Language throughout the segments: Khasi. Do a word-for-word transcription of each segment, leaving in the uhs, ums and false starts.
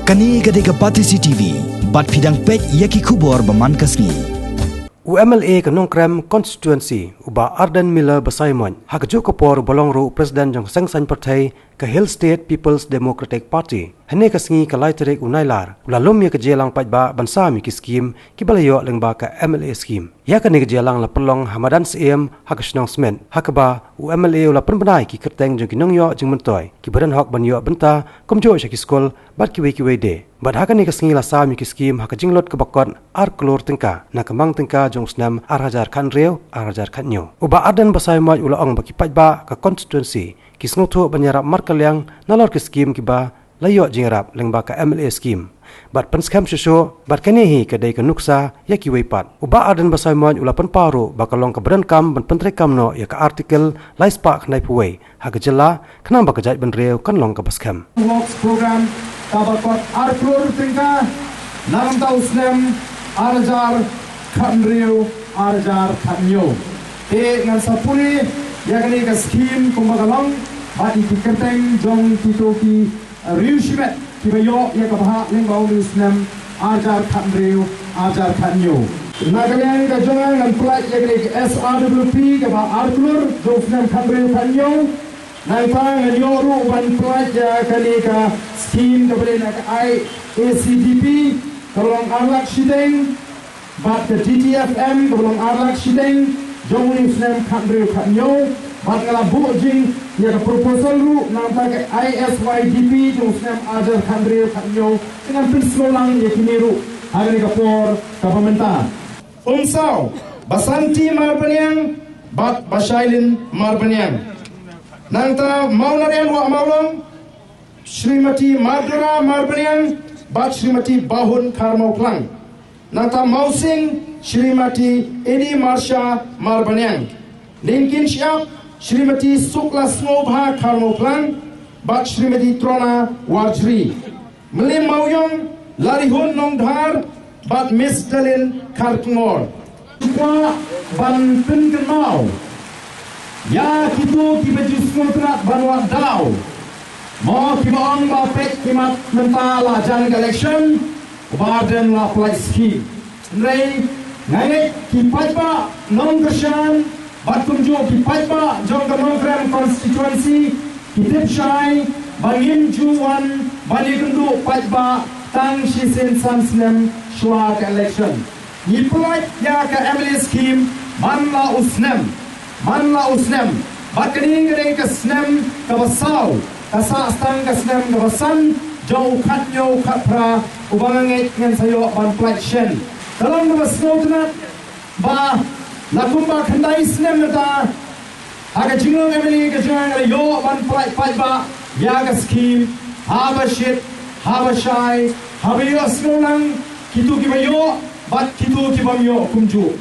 Kane ka dei ka Batesi T V, bad phi dang peit ïa ki khubor ba man ka sngi. U M L A ka Nongkrem Constituency, u Bah Ardent Miller Basaiawmoit, ha kajuh ka por uba long ruh u President jong ka seng saiñ pyrthei ka Hill State People's Democratic Party, hynne ka sngi ka lai tarik u Nailar, u la lum ïa ka jingïalang paidbah ban sam ïa ki skhim kiba la ïoh lyngba ka M L A skhim. Ïa kane ka jingïalang la pynlong ha madan Syiem ha ka shnong Smit, ha kaba u M L A u la pynbna ïa ki kyrteng jong ki nongïoh jingmyntoi kiba don hok ban ïoh bynta, kumjuh sha ki skul bad kiwei kiwei de. Bad ha kane ka sngi la sam ïa ki skhim ha ka jinglut kaba kot ar klur tyngka na ka mang tyngka jong u snem ar hajar khathynriew ar hajar khathynñiew. U Bah Ardent Basaiawmoit u la ong ba ki paidbah ka constituency ki sngewthuh ban ïarap markylliang nalor ki skhim kiba la ïoh jingïarap lyngba ka M L A skhim. Bad pynskhem shuh shuh, bad kane hi ka dei ka nuksa ïa kiwei pat. U Bah Ardent Basaiawmoit u la pynpaw ruh ba ka long kaba donkam ban pyntreikam noh ïa ka Article lai spah khyndai phew wei ha ka jylla, khnang ba ka jaitbynriew kan long kaba skhem. Works Program kaba kot ar klur tyngka na ka bynta u snem ar hajar khathynriew ar hajar khathynñiew. Te ngan sa pule ïa kane ka skhim kumba ka long bad ïa ki kyrteng jong kito ki riew shimet kiba ïoh ïa ka bhah lyngba une u snem ar hajar khathynriew ar hajar khathynñiew. Na ka liang ka jong nga ngan pynlait ïa kane ka S R W P kaba ar klur jong u snem khathynriew khathynñiew. Nangta ngan ïoh ruh ban pynlait ïa kane ka skhim kaba dei na ka I A C D P kaba long ar lak shiteng, bad ka D T F M kaba long ar lak shiteng jong une u snem khathynriew khathynñiew, bad nga la buh jing ïa ka proposal ruh na ka bynta ka I S Y D P jong u snem ar hajar khathynriew khathynñiew. Te ngan pynsngewlang ïa kine ruh ha kane ka por kaba mynta. Umsaw, Basanti Marbaniang bad Bashailin Marbaniang. Nangta Mawnaryan Wah Mawlong, Shrimati Mardura Marbaniang bad Shrimati Bahun Kharmawphlang. Nangta Mawsing, Shrimati Edi Marsha Marbaniang. Lyngkinshiap, Shrimati Sukla Sngewbha Kharmawphlang bad Shrimati Trona Warjri. Mylliem Mawiong, Larihun Nongdhar bad Miss Dalin Kharkongor. Kwah ban pynkynmaw ïa kito kiba ju sngewtynnat ban wad daw, mo kiba ong ba peit ki mat mynta la jan ka election, u Bah Ardent la pynlait skhim. Hynrei nga ngeit ki paidbah nongkyrshan bad kumjuh ki paidbah jong ka Nongkrem constituency ki tip shai ba ngim ju wan ban ïakynduh paidbah tang shisien san snem shuwa ka election. Ngi pynlait ïa ka M L A skhim man la u snem, man la u snem. Bad kane ka dei ka snem kaba saw, ka sah tang ka snem kaba san jong u khathynñiew khatphra uba nga ngeit ngan sa ïoh ban pynlait shen. Ka long kaba sngewtynnat ba la kumba khyndai snem mynta ha ka jinglong M L A ka jong nga la ïoh ban pynlait paidbah ïa ka skhim, haba shit, haba shai, haba ïohsngew lang kito kiba ïoh bad kito ki bym ïoh kumjuh.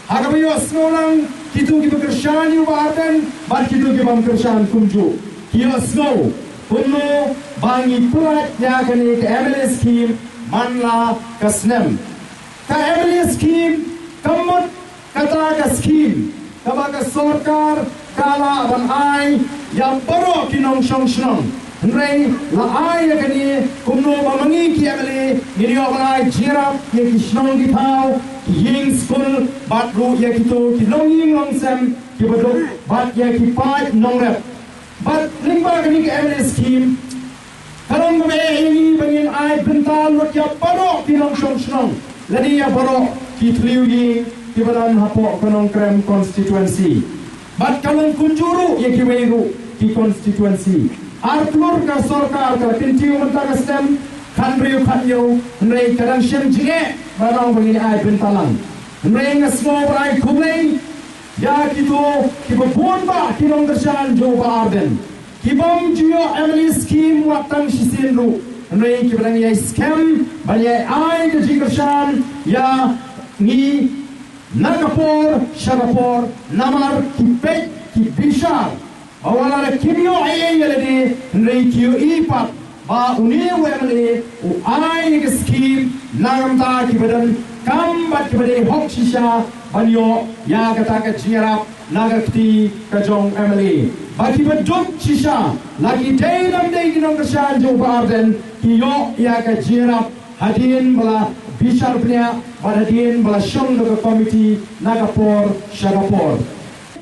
Ha kaba ïohsngew lang kito kiba kyrshan ïa u Bah Ardent bad kito ki bym kyrshan kumjuh. Ki ïohsngew kumno ba ngi pynlait ïa kane ka M L A skhim man la ka snem. Ka M L A skhim ka mut kata ka skhim kaba ka sorkar ka lah ban ai ïa baroh ki nongshong shnong. Hynrei la ai ïa kane kumno ba ma ngi ki M L A ngin ïoh ban ai jingïarap ïa ki shnong ki thaw, ki ïing skul bad ruh ïa kito ki longïing longsem kiba duk bad ïa ki paid nongrep. Bad lyngba kane ka M L A skhim ka long kaba eh ïa ngi ba ngin ai bynta lut ïa baroh ki nongshong shnong lane ïa baroh ki thliew ïing kiba don hapoh ka Nongkrem constituency. Bad ka long kumjuh ruh ïa kiwei ruh ki constituency. Ar klur ka sorkar ka la kyntiew mynta ka snem khathynriew khathynñiew, hynrei ka dang shem jingeh ba long ba ngin ai bynta lang. Hynrei nga sngewbha ban ai khublei ïa kito kiba bun bah ki nongkyrshan jong u Bah Ardent. Ki bym ju ïoh M L A skhim wat tang shisien ruh, hynrei kiba dang ïai skhem ban ïai ai ka jingkyrshan ïa ngi na ka por sha ka por, namar ki peit ki bishar ba wat lada kim ïoh ei ei ïa lade, hynrei ki ïohi pat ba une u M L A u ai ïa ka skhim na ka bynta kiba don Kam bad kiba dei hok shisha ban ïoh ïa kata ka jingïarap na ka kti ka jong M L A. Ba kiba duk shisha, la ki dei lam dei ki nongkyrshan jong u Bah Ardent, ki ïoh ïa ka jingïarap hadien ba la bishar bniah bad hadien ba la shong da ka komiti na ka por sha ka por.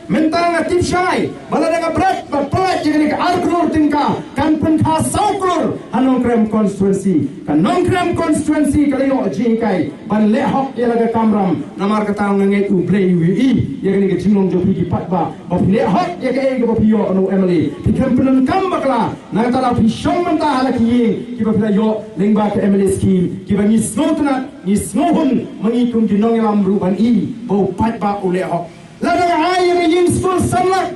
Mynta nga tip shai ba lada nga bret bad pynlait ïa kane ka ar klur tyngka, kan pynkha saw klur ha Nongkrem constituency. Ka Nongkrem constituency ka la ïoh jinghikai ban leh hok ïa la ka kamram. Namar kata nga ngeit U Blei u ïohi ïa kane ka jinglong jong phi ki paidbah, ba phi leh hok ïa kaei kaba phi ïoh na u M L A. Phi khlem pyndonkam bakla. Na kata la phi shong mynta ha la ki ïing kiba phi la ïoh lyngba ka M L A scheme, kiba ngi sngewtynnat, ngi sngewhun ma ngi kum ki nongïalam ruh ban i ba u paidbah u leh hok. Lada nga ai ïa ka ïing skul san lak,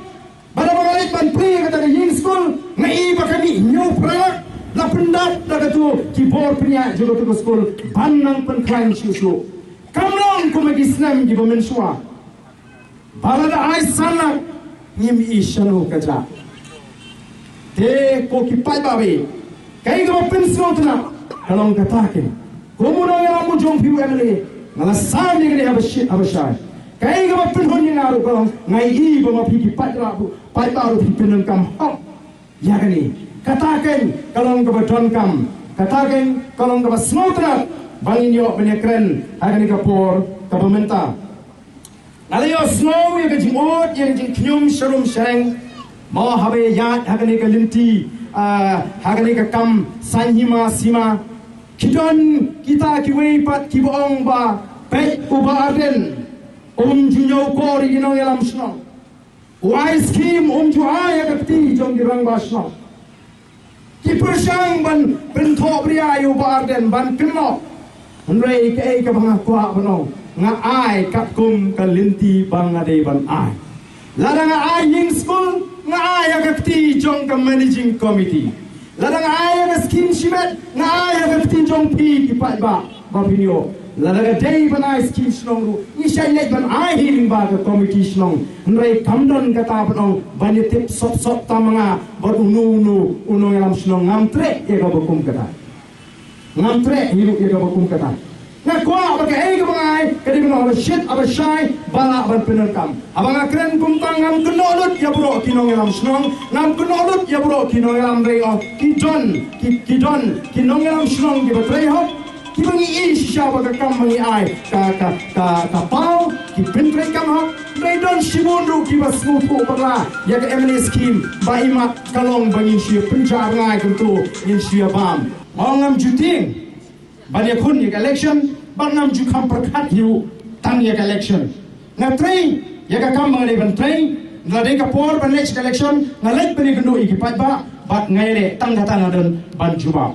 bad haba nga leit ban plie ïa kata ka ïing skul, nga i ba ka mih hynñiew phra lak. La pyndap da katu ki bor pynïaid jong katu ka skul ban nang pynkhlaiñ shuh shuh. Kam long kum ha ki snem kiba mynshuwa. Ba lada ai san lak, ngim i shano ka jah. Te ko ki paidbah, kaei kaba pynsngewtynnat ka long kata keiñ. Kum u nongïalam u jong phi u M L A, nga la sam ïa kane haba shi-, haba shai. Kaei kaba pynhun ïa nga ruh ka long, nga i ba ma phi ki paidbah ruh, paidbah ruh phi pyndonkam hok ïa kane. Kata keiñ ka long kaba donkam. Kata keiñ ka long kaba sngewtynnat ba ngin ïoh ban ïakren ha kane ka por kaba mynta. Nga la ïohsngew ïa ka jingud, ïa ka jingkhñium sharum shareng. Mo haba ïaid ha kane ka lynti, ah, ha kane ka kam saiñ hima sima, ki don kita kiwei pat kiba ong ba peit u Bah Ardent um ju ñiewkor ïa ki nongïalam shnong. U ai skim um ju ai ha ka kti jong ki rangbah shnong. Ki pyrshang ban pynthohbria ïa u Bah Ardent ban kynnoh. Hynrei kaei kaba nga kwah ban ong, nga ai katkum ka lynti ba nga dei ban ai. Lada nga ai ïing skul, nga ai ha ka kti jong ka managing committee. Lada nga ai ha ka skim shimet, nga ai ha ka kti jong phi ki paidbah ba phin ïoh. Lada ka dei ban ai skim shnong ruh, ngi shait leit ban ai hi lyngba ka komiti shnong. Hynrei kam don kata ban ong ban ïatip sop sop tam ma nga bad uno uno u nongïalam shnong. Ngam treh ïa kaba kum kata. Ngam treh hi ruh ïa kaba kum kata. Nga kwah ba kaei kaba nga ai ka dei ban ong haba shit haba shai ba lah ban pyndonkam. Haba nga kren kumta ngam kynnoh lut ïa baroh ki nongïalam shnong, ngam kynnoh lut ïa baroh ki nongïalam, hynrei ong ki don, ki, ki don ki nongïalam shnong kiba trei hok, kiba ngi i shisha ba ka kam ba ngi ai ka, ka, ka, ka paw, ki pyntreikam hok. Hynrei don shibun ruh kiba sngewthuh bakla ïa ka M L A scheme, ba imat ka long ba ngin shu ïa pynjah rngai kumto, ngin shu ïa bam. Mo ngam ju tieng ban ïakhun ïa ka election, bad ngam ju kham pyrkhat hi ruh tang ïa ka election. Nga trei ïa ka kam ba nga dei ban trei, la dei ka por ban leit sha ka election, nga leit ban ïakynduh ïa ki paidbah, bad nga ïaleh tang kata nga don ban jubab.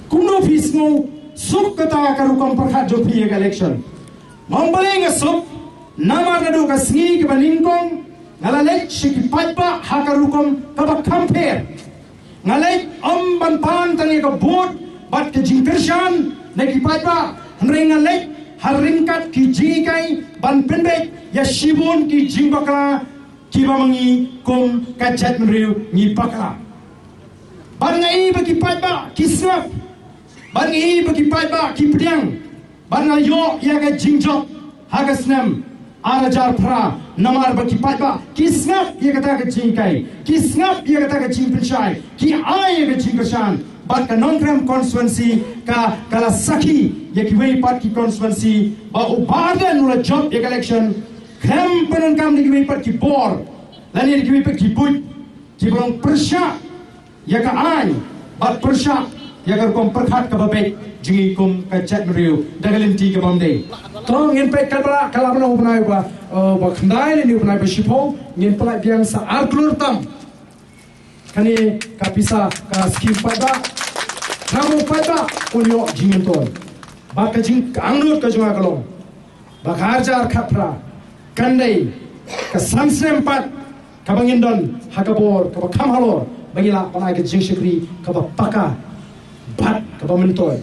Kumno phi sngew suk kata ka rukom pyrkhat jong phi ïa ka election? Mo balei nga suk, namar naduh ka sngi kaba nyngkong nga la leit sha ki paidbah ha ka rukom kaba kham pher. Nga leit ym ban pan tang ïa ka vote bad ka jingkyrshan na ki paidbah, hynrei nga leit ha ryngkat ki jinghikai ban pynbeit ïa shibun ki jingbakla kiba ma ngi kum ka jaitbynriew ngi bakla. Bad nga i ba ki paidbah ki sngap, bad nga i ba ki paidbah ki pdiang. Bad nga ïoh ïa ka jingjop ha ka snem ar hajar phra, namar ba ki paidbah ki sngap ïa kata ka jinghikai, ki sngap ïa kata ka jingpynshai, ki ai ïa ka jingkyrshan. Bad ka Nongkrem constituency ka, ka la sakhi ïa kiwei pat ki constituency ba u Bah Ardent u la jop ïa ka election khlem pyndonkam da kiwei pat ki bor lane da kiwei pat ki buit kiba long pyrshah ïa ka aiñ bad pyrshah ïa ka rukom pyrkhat kaba beit jong ngi kum ka jaitbynriew da ka lynti ka bym dei. To ngin peit katba lah, ka lah ban long u bnai ba, eh, ba khyndai lane u bnai ba shiphew, ngin pynlait biang sa ar klur tam kane ka pisa ka skim paidbah. Khnang ba u paidbah un ïoh jingmyntoi. Bad ka jingangnud ka jong nga ka long ba ka ar hajar khatphra kan dei ka san snem pat kaba ngin don ha ka bor kaba kham halor ba ngin lah ban ai ka jingshakri kaba paka bad kaba myntoi.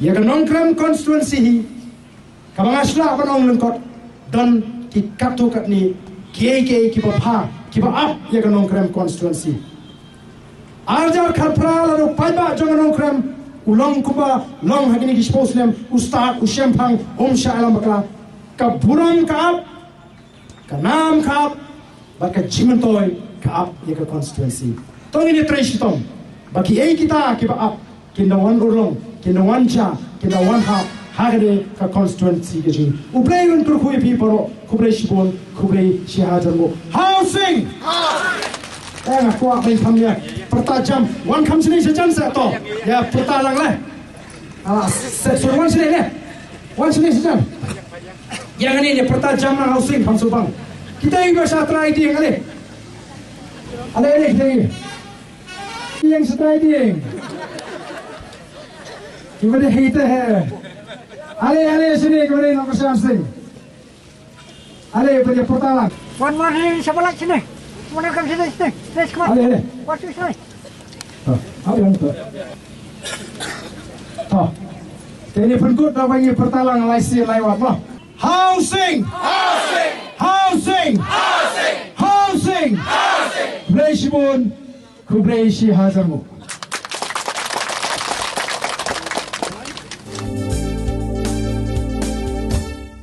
Ïa ka Nongkrem constituency hi, kaba nga shu lah ban ong lyngkot, don ki katto katne kiei kiei kiba bha kiba ap ïa ka Nongkrem constituency. Ar hajar khatphra lada u paidbah jong ka Nongkrem U long kumba long ha kine ki shiphew snem, u stad, u shemphang, um shah ïalam bakla. Ka burom ka ap, ka nam ka ap, bad ka jingmyntoi ka ap ïa ka constituency. To ngin ïatrei shitom ba kiei kita kiba ap kin da wan urlong, kin da wan jia, kin da wan hap ha kane ka constituency ka jong ngi. U Blei un kyrkhu ïa phi baroh, khublei shibun, khublei shihajar nguh. Housing! Eh, nga kwah ban kham ïa pyrta jam, wan kham shane sha jan sa to. Ïa pyrta lang leh. Ah, se, se, wan shane leh. Wan shane sha jan. Ïa ngane ïa pyrta jam na housing kham subang. Kita ïa ba sha trai dieng ale. Ale, ale, kita ïa. Ïa sha trai dieng. Kiba dei hei te he. Ale, ale, shane kiba dei nongkyrshan sing. Ale, pynïa pyrta lang. Wan, wan, sini, sha balat sini. Wan, kam sini, sini. Sini, come on. Ale, ale. Wan, sini, sini. To, ale, ale, to. To. Te ïa pynkut da ba ïa pyrta lang lai sien lai wat mo. Housing! Housing! Housing! Housing! Khublei shibun, khublei shihajar nguh.